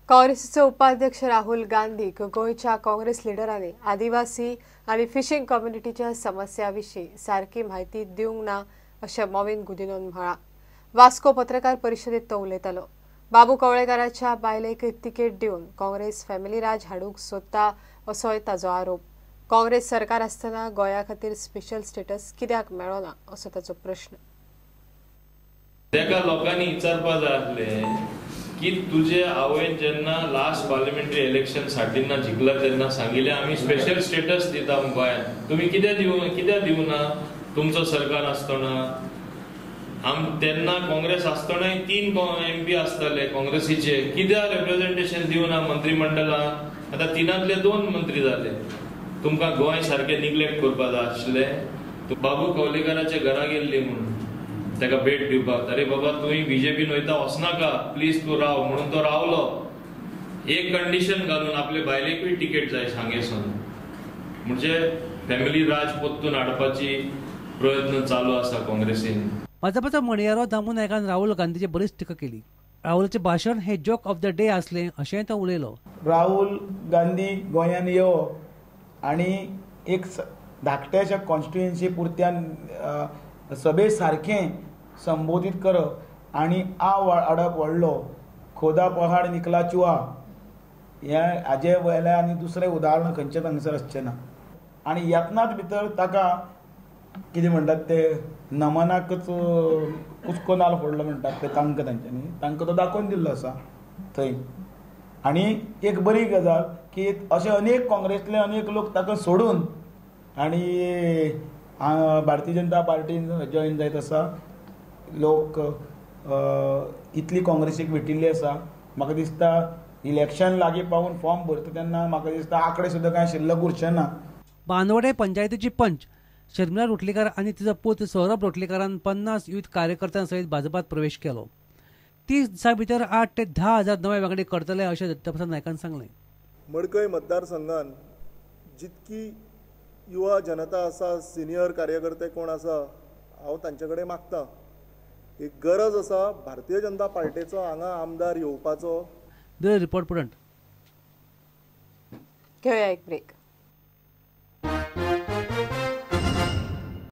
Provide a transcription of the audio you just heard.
काँग्रेसीचो उपाध्यक्ष राहुल गांधी गोंयच्या काँग्रेस लिडरांनी आदिवासी आनी फिशिंग कम्युनिटीच्या समस्या विशीं सारकी म्हायती दिवंक ना अशें मॉविन गुदिन्होन म्हळां. वास्को पत्रकार परिशदेंत तो उलयतालो. बाबू कवळेकाराच्या बायलेक तिकेट दिवन काँग्रेस फॅमिली राज हाडूंक सोदता असोय ताजो आरोप. काँग्रेस सरकार आसतना गोंया खातीर स्पेशल स्टेटस कित्याक मेळ्ळो ना असो ताचो प्रश्न. तेका लोकांनी विचारपा जाय आसलें की तुजे आवयन जेन्ना लास्ट पार्लिमेंटरी इलेक्शन साठींना जिखला तेन्ना सांगिल्लें आमी स्पेशल स्टेटस दिता गोंयांत, तुमी कित्याक दिवना तुमचो सरकार आसतना? तेन्ना काँग्रेस आसतनाय 3 MP आसताले काँग्रेसीचे, कित्याक रिप्रेझेंटेशन दिवना मंत्रीमंडळान? आतां 3 2 मंत्री जाले. तुमकां गोंय सारकें निग्लेक्ट करपा जाय आशिल्लें. बाबू कवलेकाराच्या घरा गेल्ली म्हणून ताका भेट दिवपाक, अरे बाबा तुवें बीजेपीन वयता वचनाका, प्लीज तूं राव म्हणून तो रावलो. एक कंडिशन घालून आपले बायलेकूय तिकेट जाय सांगेसून. म्हणजे फॅमिली राज परतून हाडपाची प्रयत्न चालू आसा काँग्रेसीन. भाजपाचो म्हणयारो दामू नायकान राहुल गांधीची बरीच टिका केली. राहुलाचें भाशण हे जोक ऑफ the day आसलें अशेंय तो उलयलो. राहुल गांधी गोंयांत येवप आनी एक धाकट्याशा कॉन्स्टिट्युएन्सी पुरत्यान सभे सारकें संबोधीत करप आनी आव हाडप व्हडलो खोदा पहाड निकला चुआ हें हाजे वयल्या आनी दुसरें उदाहरण खंयचें हांगसर आसचें ना. आनी यत्नांत भितर ताका कितें म्हणटात ते नमनाकच कुसको नाल फोडलो म्हणटात ते तांकां तांच्यांनी तांकां तो दाखोवन दिल्लो आसा थंय. आनी एक बरी गजाल की अशे अनेक काँग्रेसले अनेक लोक ताका सोडून आनी भारतीय जनता पार्टीन जॉयन जायत आसा. लोक इतली काँग्रेसीक विटिल्ली आसा. म्हाका दिसता इलेक्शन लागीं पावून फॉर्म भरता तेन्ना म्हाका दिसता आंकडे सुद्दां कांय शिल्लक उरचे ना. बांदोडें पंचायतीची पंच शर्मिला रोटलेकार आनी तिचो पूत सौरभ रोटलेकारान 50 युथ कार्यकर्त्यां सयत भाजपात प्रवेश केलो. 30 दिसां भितर 8 ते 10 हजार नवे वांगडी करतले अशें दत्तप्रसाद नायकान सांगलें. मडकय मतदारसंघान जितकी युवा जनता आसा, सिनियर कार्यकर्ते कोण आसा, हांव तांचे कडेन मागता एक गरज आसा भारतीय जनता पार्टीचो हांगा आमदार येवपाचो. ब्युरो रिपोर्ट, पुरंट. घेवया एक ब्रेक.